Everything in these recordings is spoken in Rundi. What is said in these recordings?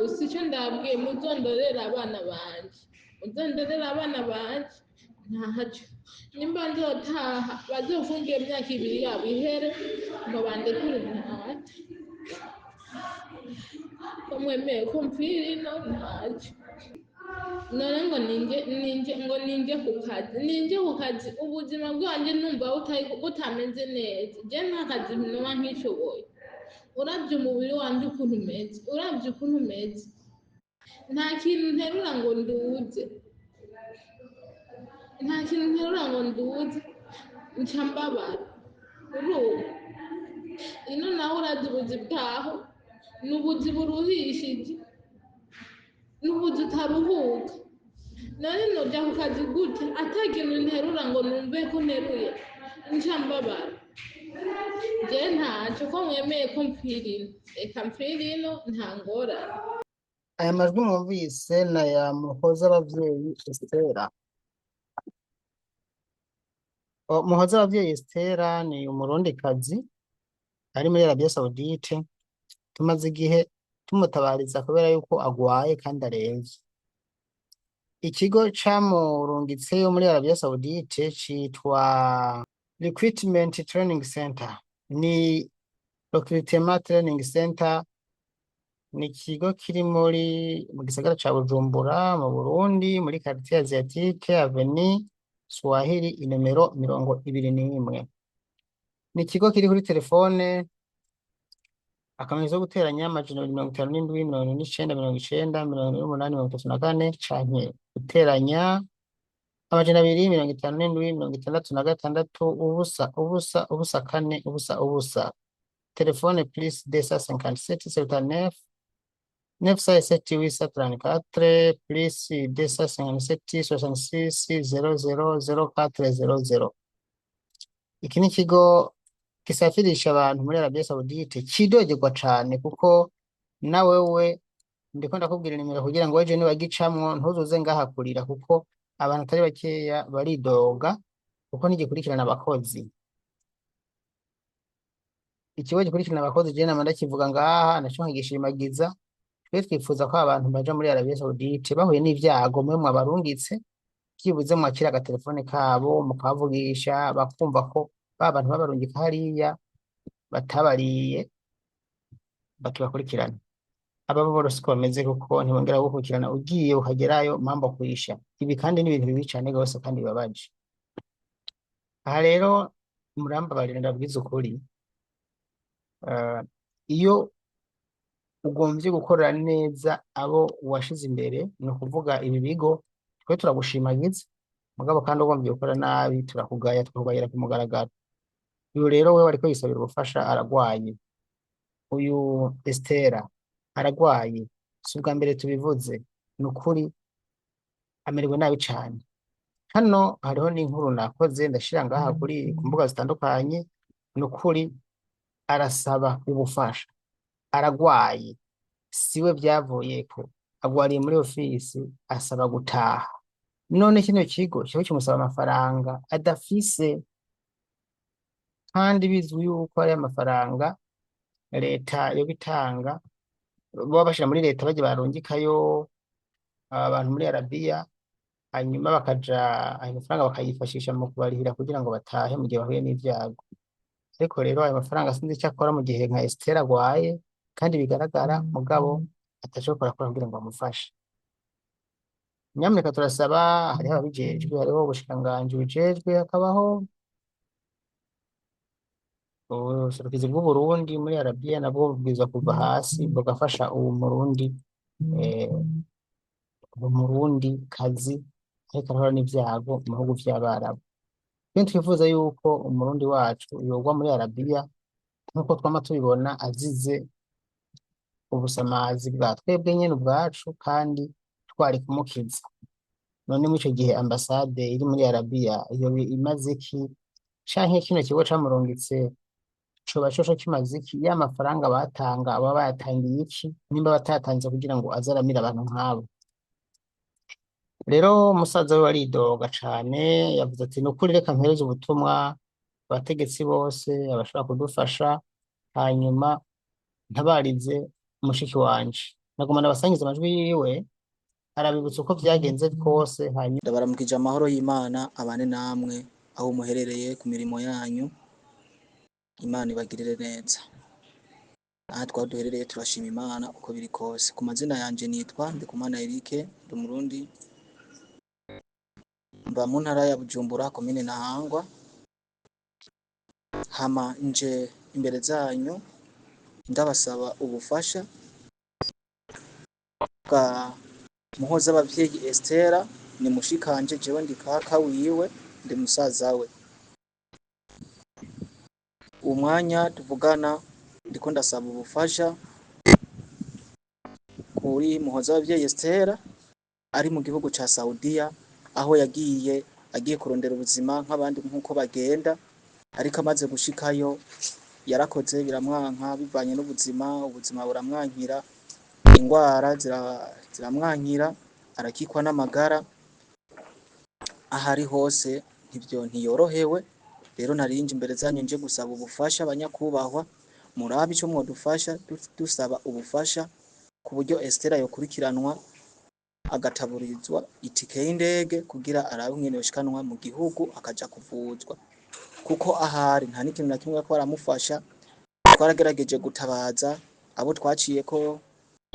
Gusa icyo ndabwiye, muzondorere abana banje, muzondorere abana banje. Ntacyo nimba nzotaha, bazofunge imyaka 2 yabo ihere ngo bandekure. Ntacyo ko mwemeye ko mpfira ino, ntacyo. None ngo ninje, ninje, ngo ninje ku kazi, ninje ku kazi. Ubuzima bwanjye numva butameze neza. Je nta kazi noba nkishoboye. Uravye umubiri wanje ukuntu umeze, uravye ukuntu umeze, nta kintu nterura ngo nduze, nta kintu nterura ngo nduze, nca mbabara. Urumva ino nawe urazi ubuzi bwaho ni ubuzi buruhishije, ni ubuzi utaruhuka. None noja ku kazi gute ata kintu nterura ngo numve ko nteruye? Nca mbabara. Je ntaco, ko mwemeye ko mpfira ino, reka mpfira ino, nta ngorane. Aya majwi mwumvise ni aya Muhozabavyeyi Estera. Muhozabavyeyi Estera ni umurundikazi ari muri Arabia Saudite. Tumaze igihe tumutabariza kubera yuko agwaye kandi aremvye. Ikigo camurungitseyo muri Arabia Saudite citwa Recruitment Training Center. Ni Recruitment Training Center, ni ikigo kiri mu gisagara ca Bujumbura mu Burundi, muri quartier Asiatique, Avenue Swahili, inomero 21. Ni ikigo kiri kuri telefone akamenyetso ko guteranya 257 49 90 78 34, canke guteranya 257 66 0 0 0 4 0 0. Telefone plus 257 79 907 834 plus 257 66 00 04 00. Iki ni ikigo gisafirisha abantu muri Arabia Saudite, cidogerwa cane, kuko na wewe ndiko ndakubwira nimero kugira ngo ejo niwagicamwo ntuzoze ngaha kurira, kuko abantu atari bakeya baridoga kuko ntigikurikirana abakozi. Ikigo gikurikirana abakozi, je nama ndakivuga ngaha, naco nkagishimagiza. Twe twifuza ko abantu baja muri Arabia Saudite bahuye n'ivyago, mwe mwabarungitse, vyibuze mwakira agatelefone kabo mukabavugisha, bakumva ko ba bantu babarungika hariya batabariye, bakibakurikirana. Aba bo siko bameze, kuko ntibongera gukurikirana. Ugiye ukagerayo, mambo kwisha. Ibi kandi ni ibintu bibi cane gose kandi bibabaje. Aha rero murambabarira ndabwiza ukuri, iyo ugomvye gukorera neza abo washize imbere, ni ukuvuga ibi bigo, twe turagushimagiza, mugabo kandi ugomvye gukora nabi turakugaya, tukakugayira ku mugaragaro. Uyu rero we wariko yisabira ubufasha aragwaye. Uyu Estera aragwaye, si ubwa mbere tubivuze, ni ukuri amerewe nabi cane. Hano hariho n'inkuru nakoze ndashira ngaha ku mbuga zitandukanye. Ni ukuri arasaba ubufasha, aragwaye, siwe vyavuyeko, agwariye muri ofisi, asaba gutaha. None kino kigo kiba kimusaba amafaranga adafise, kandi bizwi yuko ari amafaranga leta yo bitanga, baba bashira muri leta baje barungikayo abantu muri Arabiya, hanyuma bakaja ayo mafaranga bakayifashisha mu kubarihira kugira ngo batahe mu gihe bahuye n'ivyago. Ariko rero ayo mafaranga sinzi icyo akora mu gihe nka Esther agwaye kandi bigaragara, mugabo atashobora gukora kugira ngo bamufashe. Nyamuneka turasaba, hariho ababijejwe, hariho ubushikiranganji bujejwe, hakabaho ubuserukizi bw'Uburundi muri Arabiya, nabwo bubwirizwa kuva hasi bugafasha uwo Murundi, uwo Murundi kazi ariko arahura n'ivyago mu bihugu vy'Abarabu. Twe twifuza yuko Umurundi wacu yogwa muri Arabiya nk'uko twama tubibona, azize ubusamazi bwa twebwe nyene ubwacu, kandi twari kumukiza. None muri ico gihe ambasade iri muri Arabiya yoba imaze iki? Canke kino kigo camurungitse coba coco kimaze iki? Ya mafaranga batanga baba bayatangiye iki, nimba batayatanze kugira ngo aze aramire abantu nk'abo? Rero umusaza we aridoga cane, yavuze ati: "Nukuri reka mpereze ubutumwa abategetsi bose abashobora kudufasha, hanyuma ntabarize mushiki wanje." Naguma ndabasangiza amajwi yiwe, arabibutsa uko vyagenze kose, hanyuma Ndabaramukije, amahoro y'Imana abane namwe aho muherereye ku mirimo yanyu. Imana ibagirire neza. Aha twaba duherereye turashima Imana uko biri kose. Ku mazina yanje nitwa Ndikumana Eric, ndi Umurundi, mba mu ntara ya Bujumbura, komine Ntahangwa. Hama nje imbere zanyu ndabasaba ubufasha bwa Muhoza abavyeyi Estera. Ni mushikanje, jewe ndi kaka wiwe, ndi musaza we. Umwanya tuvugana ndiko ndasaba ubufasha kuri Muhoza abavyeyi Estera ari mu gihugu ca Saudiya, aho yagiye agiye kurondera ubuzima nk'abandi nk'uko bagenda, ariko amaze gushikayo yarakoze biramwanka bivanye n'ubuzima. Ubuzima buramwankira, ingwara ziramwankira, arakikwa n'amagara. Aho ari hose ntibyo ntiyorohewe. Rero narinje imbere zanyu nje gusaba ubufasha. Abanyakubahwa, murabe ico mwodufasha, dusaba ubufasha ku buryo Estera yokurikiranwa, agataburizwa itike y'indege kugira arabe ingene yoshikanwa mu gihugu akaja kuvuzwa, kuko ahari nta n'ikintu na kimwe bariko baramufasha. Twaragerageje gutabaza, abo twaciyeko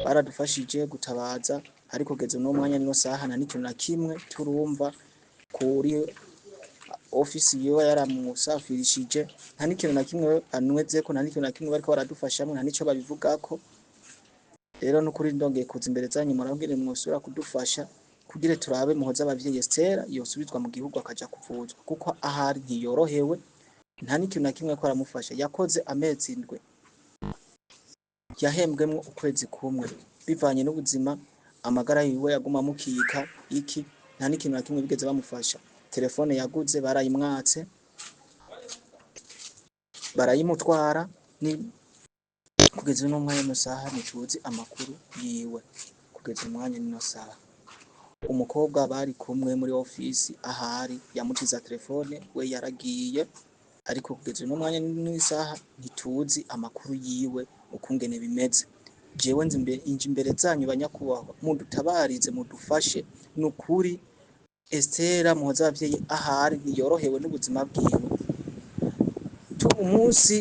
baradufashije gutabaza, ariko kugeza uno mwanya nino saha nta n'ikintu na kimwe turumva kuri ofisi yiwe yaramusafirishije. Nta n'ikintu na kimwe anwezeko, nta n'ikintu na kimwe bariko baradufashamwo, nta n'ico babivugako. Rero nukuri ndongeye kuza imbere zanyu, murabwire mwosubira kudufasha kugira turabe Muhoza abavyeyi Estera yosubizwa mu gihugu akaja kuvuzwa, kuko ahari ntiyorohewe, nta n'ikintu na kimwe ko aramufasha. Yakoze amezi 7, yahembwemwo ukwezi kumwe. Bivanye n'ubuzima, amagara yiwe yaguma amukika iki, nta n'ikintu na kimwe bigeze bamufasha. Telefone yaguze barayimwatse, barayimutwara. Ni kugeza uno mwanya nino saha ntituzi amakuru yiwe. Kugeza umwanya nino saha umukobwa bari kumwe muri ofisi ahari yamutiza telefone we yaragiye, ariko kugeza uno mwanya n'isaha ntituzi amakuru yiwe ukungene bimeze. Jewe nzi imbere, inje imbere zanyu banyakubahwa, mudutabarize, mudufashe. Nukuri Estera Muhoza abavyeyi ahari ntiyorohewe n'ubuzima bwiwe. Umunsi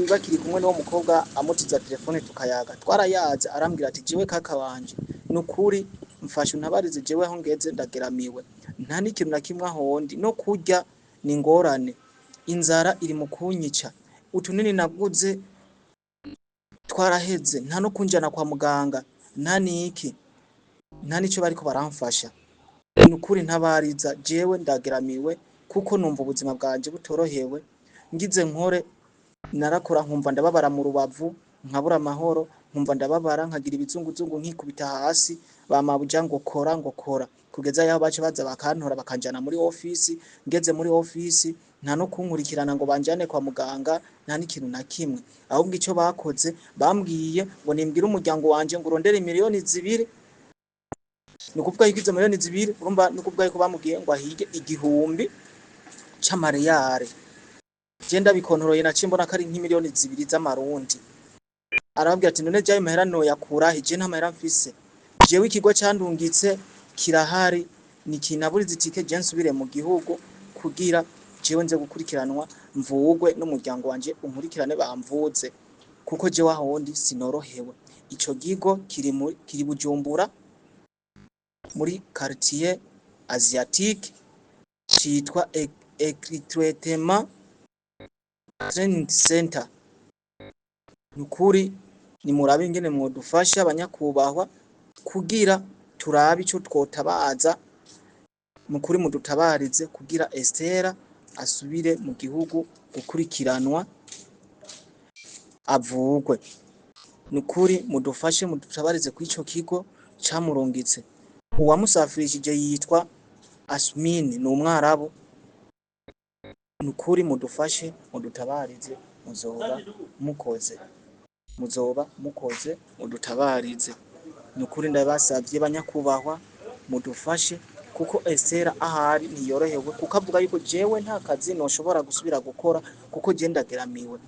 bakiri kumwe n'uwo mukobwa amutiza telefone tukayaga, twarayaze, arambwira ati: "Jewe kaka wanje, nukuri mfasha untabarize, jewe aho ngeze ndageramiwe, nta n'ikintu na kimwe ahondi, no kurya ni ingorane, inzara iri mu kunyica, utunini naguze twaraheze, nta no kunjana kwa muganga, nta niki, nta nico bariko baramfasha. Nukuri ntabariza, jewe ndageramiwe kuko numva ubuzima bwanje butorohewe. Ngize nkore narakora nkumva ndababara mu rubavu, nkabura amahoro, nkumva ndababara, nkagira ibizunguzungu, nkikubita hasi. Bamabuja ngo kora, ngo kora, kugeza yaho baca baza bakantora bakanjana muri ofisi. Ngeze muri ofisi nta no kunkurikirana ngo banjane kwa muganga, nta n'ikintu na kimwe. Ahubwo ico bakoze, bambwiye ngo nimbwire umuryango wanje ngo urondere miliyoni 2. Ni ukuvuga yuko izo miliyoni 2, urumva, ni ukuvuga yuko bamubwiye ngo ahige 1000 c'amareyare. Je ndabikontoroye, naciye mbona ko ari nk'imiliyoni 2 z'amarundi. Arababwira ati: 'None jayo mahera noyakurahe? Je nta mahera mfise. Jewe ikigo candungitse kirahari, nikinaburiza itike je nsubire mu gihugu kugira jewe nze gukurikiranwa, mvugwe n'umuryango wanje unkurikirane bamvuze, kuko jewe ahondi sinorohewe.'" Ico kigo kiri Bujumbura muri quartier Asiatique, citwa Recruitment Training Center. Nukuri nimurabe ingene mwodufasha abanyakubahwa kugira turabe ico twotabaza. Mukuri mudutabarize kugira Estera asubire mu gihugu gukurikiranwa, avugwe. Nukuri mudufashe, mudutabarize kw'ico kigo camurungitse. Uwamusafirishije yitwa Asmini, ni umwarabu. Nukuri mudufashe, mudutabarize, muzoba mukoze, muzoba mukoze. Mudutabarize nukuri, ndabasavye banyakubahwa, mudufashe kuko Estera ahari ntiyorohewe, kuko avuga yuko jewe nta kazi noshobora gusubira gukora kuko je ndageramiwe.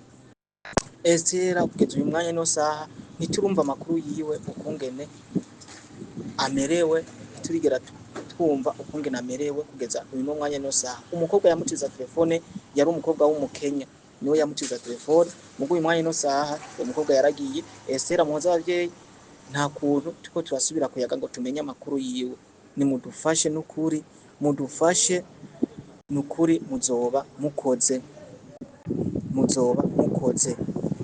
Estera kugeza uyu mwanya no saha Ntiturumva amakuru yiwe ukungene amerewe, ntiturigera twumva ukungene amerewe kugeza uyu mwanya no saha. Umukobwa yamutiza telefone yari umukobwa w'umukenya, niwe yamutiza telefone. Mugu uyu mwanya no saha uwo mukobwa yaragiye. Estera Muhoza abavyeyi nta kuntu tuko turasubira kuyaga ngo tumenye amakuru yiwe. Nimudufashe n'ukuri, mudufashe nukuri, muzoba mukoze, muzoba mukoze.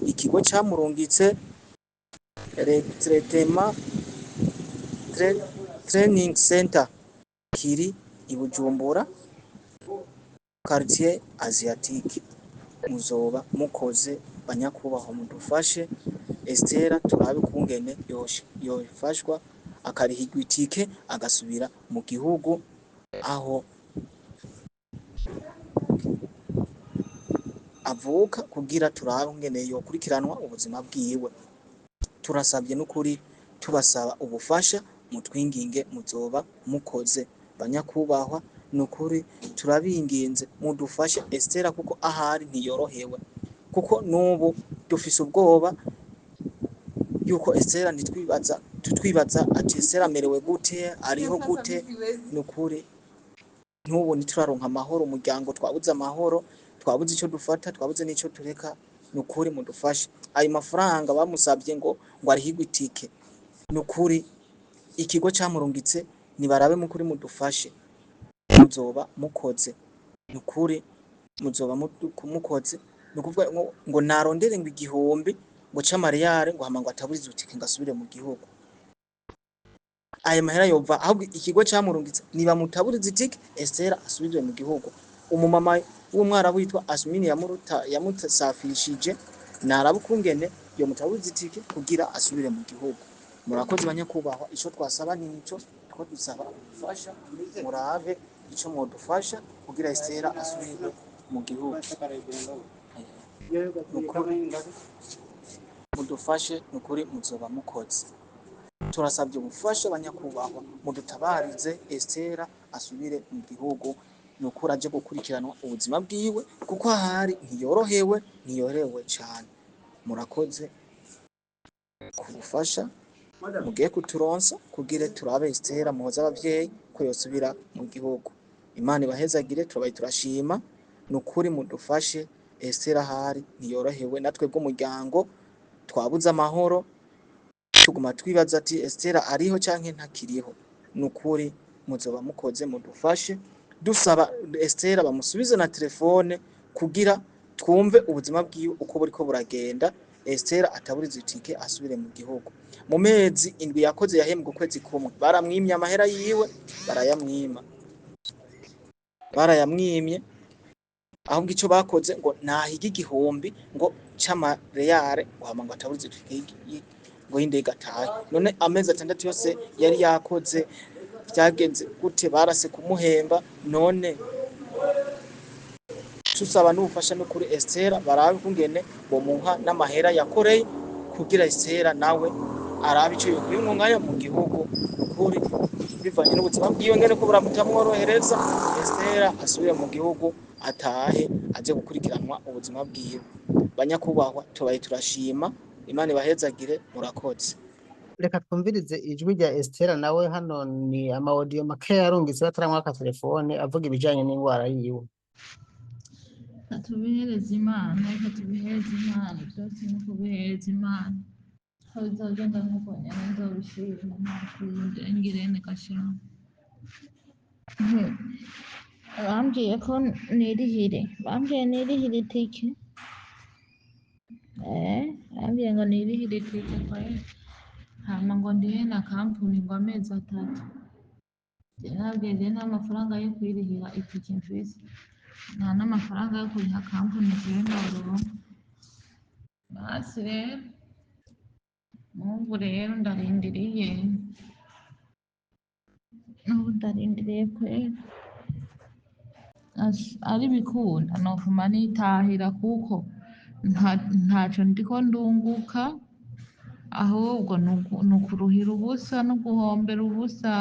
Ikigo camurungitse Retretema Training Center kiri i Bujumbura, quartier Asiatique. Muzoba mukoze banyakubahwa, mudufashe Estera turabe kungene yofashwa akarihirwa itike agasubira mu gihugu aho avuka, kugira turabe ngene yokurikiranwa ubuzima bwiwe. Turasabye n'ukuri, tubasaba ubufasha, mutwinginge, muzoba mukoze banyakubahwa. Nukuri turabinginze mudufashe Estera, kuko ahari ntiyorohewe, kuko nubu dufise ubwoba yuko Estera ntitwibaza, tutwibaza ati Estera amerewe gute, ariho gute. Nukuri ntubu ntituraronka amahoro, umuryango twabuze amahoro, twabuze ico dufata, twabuze n'ico tureka. Nukuri mudufashe. Ayo mafaranga bamusabye ngo arihirwe itike, nukuri ikigo camurungitse nibarabe, mukuri mudufashe, muzoba mukoze. Nukuri muzoba mukoze. Nukuvuga ngo narondere ngo 1000 ngo c'amariyare ngo hama ngo ataburize itike ngo asubire mu gihugu. Ayo mahera yova ahubwo ikigo camurungitse nibamutaburize itike Estera asubizwe mu gihugu. Umumama w'umwarabu witwa Asmini yamuruta yamutasafirishije, naraba ukungene yomutaburiza itike kugira asubire mu gihugu. Murakoze banyakubahwa, ico twasaba nico two dusaba ubufasha, murabe ico mwodufasha kugira Estera asubire mu gihugu. Nukuri mudufashe, nukuri muzoba mukoze. Turasabye ubufasha banyakubahwa, mudutabarize Estera asubire mu gihugu, nukuri aje gukurikiranwa ubuzima bwiwe, kuko ahari ntiyorohewe, ntiyorohewe cane. Murakoze ku bufasha mugiye kuturonsa kugira turabe Estera Muhoza abavyeyi ko yosubira mu gihugu. Imana ibahezagire, turabaye turashima. Nukuri mudufashe Estera ahari ntiyorohewe, natwe bw'umuryango twabuze amahoro, tuguma twibaza ati Estera ariho canke ntakiriho. Nukuri muzoba mukoze, mudufashe. Dusaba Estera bamusubize na telefone kugira twumve ubuzima bwiwe uko buriko buragenda. Estera ataburiza itike asubire mu gihugu. Mu mezi 7 yakoze yahembwe ukwezi kumwe, baramwimye amahera yiwe, barayamwima, barayamwimye. Ahubwo ico bakoze ngo nahiga 1000 ngo c'amareyare ngo hama ngo ataburiza itike ngo y'indege atahe. None amezi 6 yose yari yakoze vyagenze gute? Barase kumuhemba. None tusaba n'ubufasha no kuri Estera, barabe kungene bomuha n'amahera yakoreye kugira Estera nawe arabe ico yokwiyungunganya mu gihugu. Nukuri bivanye n'ubuzima bwiwe ngene ko buramutamworohereza, Estera asubire mu gihugu atahe aje gukurikiranwa ubuzima bwiwe. Banyakubahwa tubaye turashima, Imana ibahezagire, murakoze. Reka twumvirize ijwi rya Estera nawe. Hano ni ama audio make yarungitse bataramwaka telefone, avuga ibijanye n'ingwara yiwe. Tubihereze Imana, reka tubihereze Imana, byose ni ukubihereza Imana. Aho bizogenda nk'uko nyene nzobishima, nta kundi ngirente gashema. Bambwiye ko nirihire, bambwiye nirihire itike. Bambwiye ngo nirihire itike kweri, hama ngo ndihe na kampuni ngo amezi 3. Je nabwiye je nta mafaranga yo kwirihira itike mfise, nta n'amafaranga yo kuriha kampuni jewe noronka. Basi rero n'ubu rero ndarindiriye, n'ubu ndarindiriye kweri. Ari bikunda nofuma nitahira, kuko ntaco ndiko ndunguka, ahubwo nukuruhira ubusa no guhombera ubusa,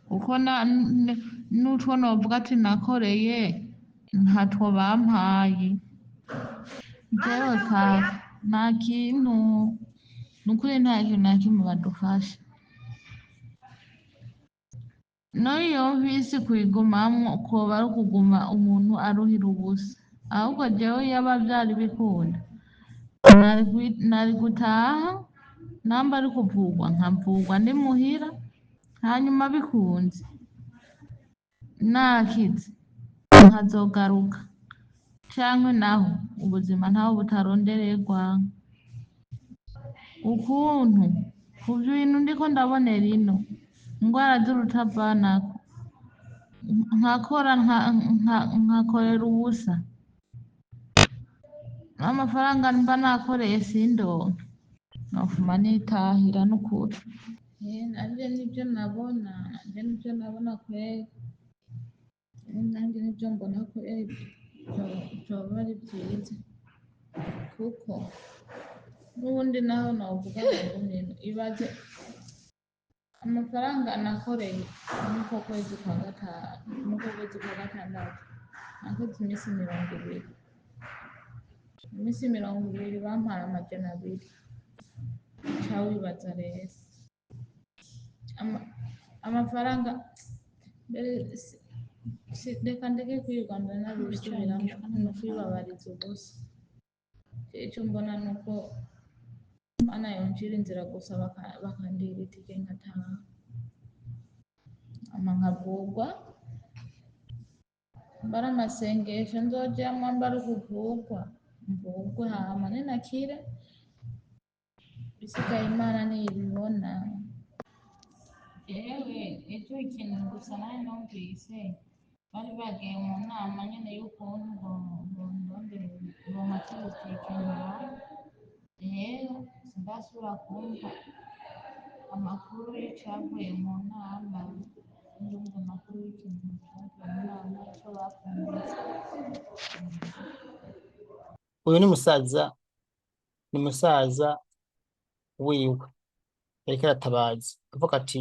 kuko n'utwo novuga ati nakoreye ntatwo bampaye. Jewe kaka nta kintu, Ni ukuri nta kintu na kimwe badufasha. N'iyo mvisi kuyigumamwo koba ari ukuguma umuntu aruhira ubusa. Ahubwo jewe iyaba vyari bikunda nari gutaha, namba ari kuvugwa nkavugwa ndi muhira, hanyuma bikunze nakize nkazogaruka, canke naho ubuzima ntaho butarondererwa. Ukuntu ku bintu ndiko ndabonera ino ingwara z'urutavanako, nkakora nkakorera ubusa, n'amafaranga mba nakoreye sindonke, nofuma nitahira n'ukuri. Nanje nivyo nabona, nanje nivyo nabona kweri, nanje nivyo mbona kweri, vyoba ari vyiza, kuko n'ubundi naho novuga ngo ngumye ino, ibaze amafaranga nakoreye muko kwezi kwa gatanu, muko kwezi kwa gatandatu, nakoze imisi 20, imisi 20 bampaye 200, ca wibaza rero amafaranga mbere reka ndeke kwirirwa ndanabisubiramwo, ni ukwibabariza ubusa. Ico mbona nuko Imana yoncira inzira gusa bakandihira itike nkataha, hama nkavugwa, mba ari amasengesho nzojamwo, mba ari ukuvugwa mvugwe, hama ninakira ibisigaye Imana niyibibona. Jewe ejo ikintu gusa nari numvise bari bagiye mu nama nyene y'ukuntu bonkatira itike ntaha, rero sindasubira kumva amakuru y'icavuye mu nama, sindumva amakuru y'ikintu cavuye mu nama, ico bapfunditse. Uyu ni musaza wiwe yariko aratabaza avuga ati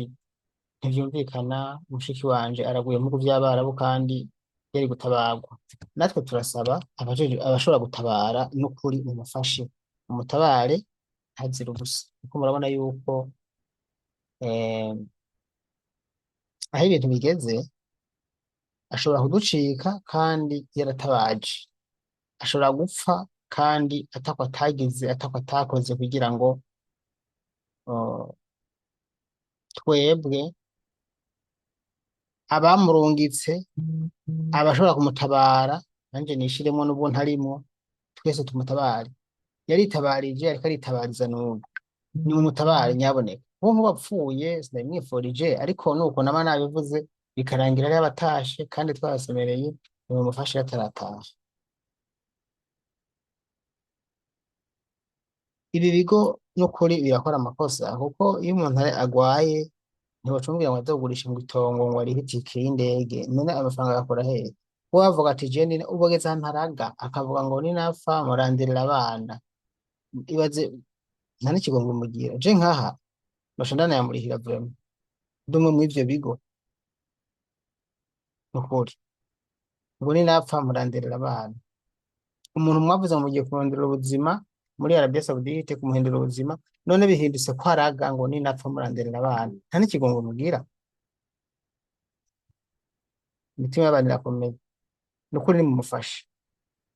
ntivyumvikana, mushiki wanje araguye mu bihugu vy'Abarabu kandi yari gutabarwa. Natwe turasaba abashobora gutabara n'ukuri mumufashe, mumutabare ntazire ubusa, kuko murabona yuko aho ibintu bigeze ashobora kuducika kandi yaratabaje, ashobora gupfa kandi atako atagize, atako atakoze kugira ngo twebwe abamurungitse abashobora kumutabara, nanje nishiremwo n'ubwo ntarimwo, twese tumutabare. Yaritabarije ariko aritabariza n'ubu, nimumutabare nyaboneka. Uwo nk'uwapfuye sinabimwifurije, ariko nuko naba nabivuze bikarangira ari abatashe kandi twabasemereye, nimumufashe atarataha. Ibi bigo n'ukuri birakora amakosa, kuko iyo umuntu agwaye ntibacumubwira ngo azogurisha ngo itongo ngo arihe itike y'indege, none amafaranga agakora hehe? We avuga ati je ubu ageze ahantu haraga, akavuga ngo ninapfa murandirira abana. Ibaze nta n'ikigongo mugira. Je nkaha noca ndanayamurihira vraiment, ndi umwe mw'ivyo bigo nukuri. Ngo ninapfa murandirira abana. Umuntu mwavuze ngo mugiye kurondera ubuzima muri Arabia Saudite, kumuhindura ubuzima, none bihindutse ko araga ngo ninapfa murandirira abana. Nta n'ikigongo mugira. Imitima y'abantu irakomeye. Nukuri nimumufashe,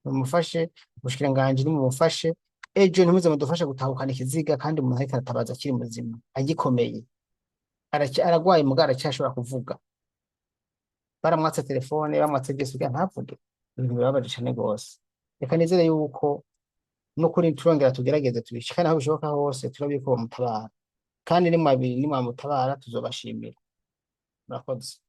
nimumufashe, ubushikiranganji nimumufashe. Ejo ntimuze mudufashe gutahukana ikiziga kandi umuntu ariko aratabaza akiri muzima, agikomeye, aragwaye mugabo aracyashobora kuvuga. Baramwatse telefone, bamwatse byose kugira ntavuge. Ibintu birababaje cane gose. Reka nizere yuko nukuri turongera tugerageze tubishikane aho bishoboka hose, turabe yuko bamutabara, kandi nimwamutabara tuzobashimira. Murakoze.